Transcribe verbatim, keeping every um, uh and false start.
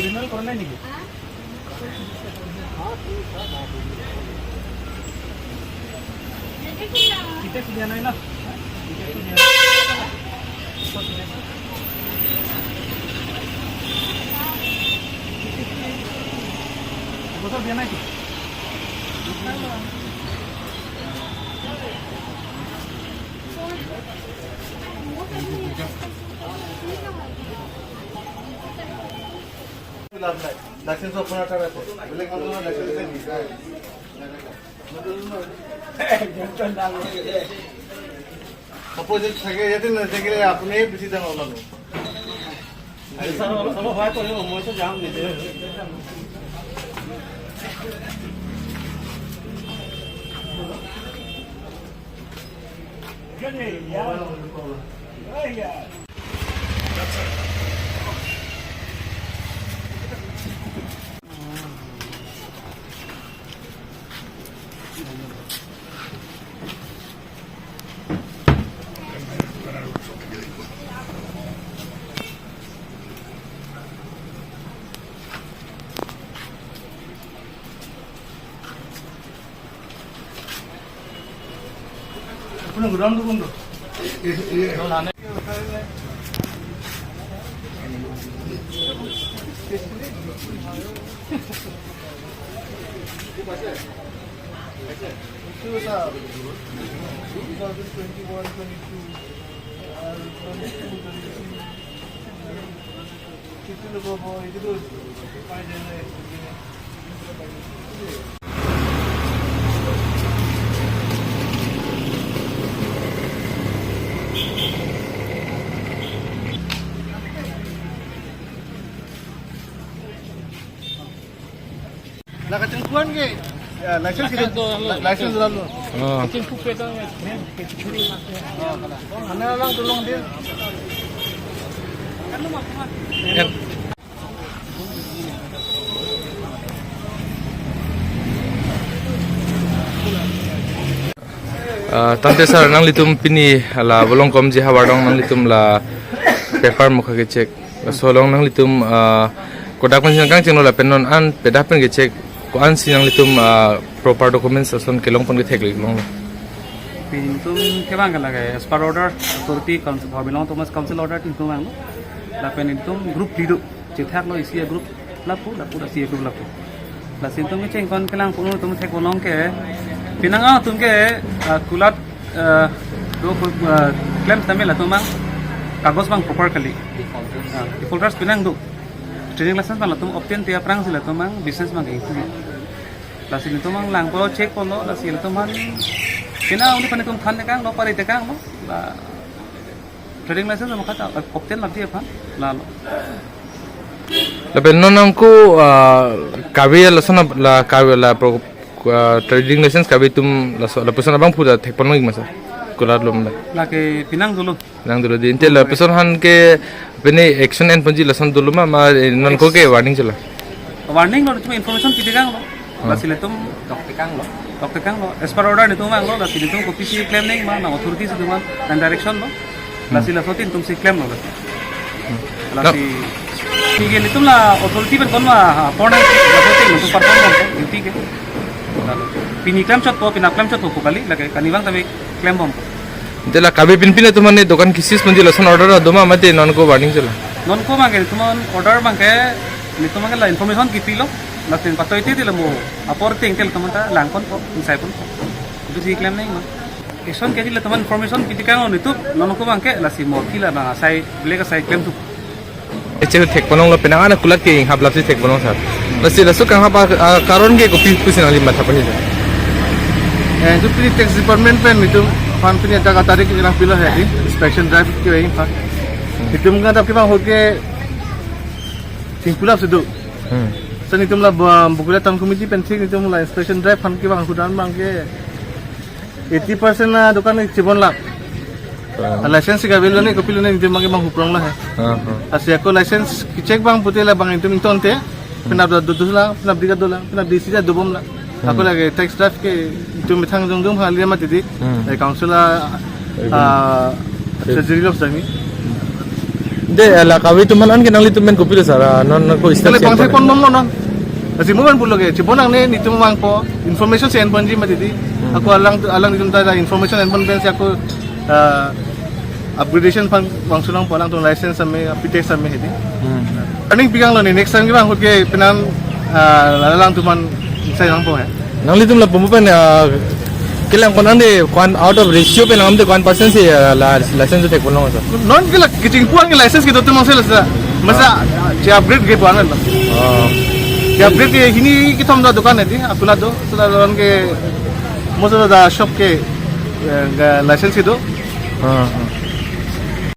Renal করা নাই নেকি? লাভ নাই। লাইচেন্স আপোনাৰ তাত আছে। বেলেগ মানুহৰ লাইচেন্স আছে নেকি? নাই। ছাপোজ থাকে, ইয়াতে নাথাকিলে আপুনি বেছি ডাঙৰ মানুহ। ছাৰ, অলপ, অলপ সহায় কৰিব, মইতো যাম নিজে। আপোনাৰ গোডাউনটো কোনটো? এইটো এটা two thousand twenty one, twenty two, আৰু twenty two, twenty three. Nakachingkuan ke? Ya, license kita. License lalu. Oh. Kachingku pe to ya. Ano lang tulong din. Ah, tangte sir, nanglitum pini la Volongkom Jiha Wardong nanglitum la paper mokha ke check. Laso along nanglitum, ah, kodak pensi nangkangchenglo lapen non an pedak pen ke check, ko-ansi nanglitum, ah, proper documents ason kelong pon ke theklong lo? Pintum kevang ke lake as per order, authority, council, Karbi Anglong Autonomous Council order pintum vanglo. Lapen pintum group lido, chethaklo isi a group lapu, lapu lasi a group lapu. Lasi pintum kecheng kon kelang punu tum thek bolong ke. Pinang atum ke, ah, kulat, ah, do, ah, klem tame latum mang kagos mang proper kali. Defaulters. Ah, defaulters pinang do. Trading license mang latum obtain tia prang si latum mang business mang ke. Lasi latum mang langpo check polo, lasi latum mang pinang uni panitum than tekanglo, pari tekanglo. La trading license ama kata obtain lagi apa? Lalo. Lapen non nangko, ah, kave lason la kave la pro, ah, trading license kave atum laso lapuson abangphu ta thek pon lo ik ma sir? Kulat lom da. Lake pinang dulu. Nang dulu di. Inte lapuson aphan ke pini action en ponji lason dulu ma, ma, eh, non ko ke warning chela? Warning lo, cuma information pi tekanglo. Hmm. Lasi latum dok tekanglo. Dok tekanglo. As per order netum vanglo, lasi netum kopisi claim nangma, nang authority si netum nang direction lo. Hmm. Lasi laso tin netum si claim lo lasi. Hmm. Lasi, na- pi ke netum la authority pen kon ma, ha, pon nang, laso tin netum perform lo, duty ke. Lalu, pini klem chot po, pinap klem chot po, pu kali, lake kaningje abang tame klem bom. Jela kave pinpin atum mane dokan kisis manji lason order do ma, mate non ko warning chela? Non ko abang ke, netum order abang ke, netum abang ke la information kipilo, lapen patoi te te la mo apor te ingtel teman ta lang pon po, insai pon po. Itu si claim nangma. Action ke di la teman information pi tekanglo netum, non ko abang ke lasi mo kila abang asai, black asai claim tu. Echere thek ponong lo penang ana kulat ke inghap lapsi thek ponong sir. Lasi laso kanghap a, a, karon ke kopi pusi nangli matha pani sir? Eh, itu pini tax department pen itu aphan pini ajak atarik ilang pilo he di inspection drive ke ing pa. Itu mengandap ke bang hoke singkulap sedu. Hmm. Sen itu mela buam bukula town committee pen sing itu mela inspection drive aphan ke bang hudan bang ke eighty percent na dukan ni chibon lak. Ah, license ke avelo ni kopilo ni itu mangke bang huprong la he. Ah, ah. Asi ako license kechek bang pute la bang itu mington te. Penap da dudus la, penap diga dola, penap disi da dobom la. Hmm. Ako lagi tax drive ke itu methang jong jong hali mati di. Hmm. Eh, council a, eh, ah, eh, surgery loss dami. De, ala kawi tuman an ke nanglitum pen kopilo sara, non ko step. Kali bang thek pon bom non. Asi mo ban pulo ke, chibon ang ne nitum bang po, information si enpon ji mati di. Hmm. Ako alang, alang nitum ta information enpon pen si ako, ah, upgradation aphan bang sulang po alangtum license ame, apitex ame hedi. Hmm. Aning pigang lo ni next time ke bang hoke penang, ah, alang tuman sai lang po he. Nanglitum la pumpu pen, ah, kelang kon ande kwan out of ratio pen amde kwan percent si, ah, la license thek pon long sa. Non ke la kechingpuan ke license ke dotum mang sel sa. Masa si upgrade ke puan lo. Oh. Si upgrade ke hini kethom da dukan hedi, akuna do, sila lon ke, most of the shop ke, eh, ga license ke do. Ah, ah.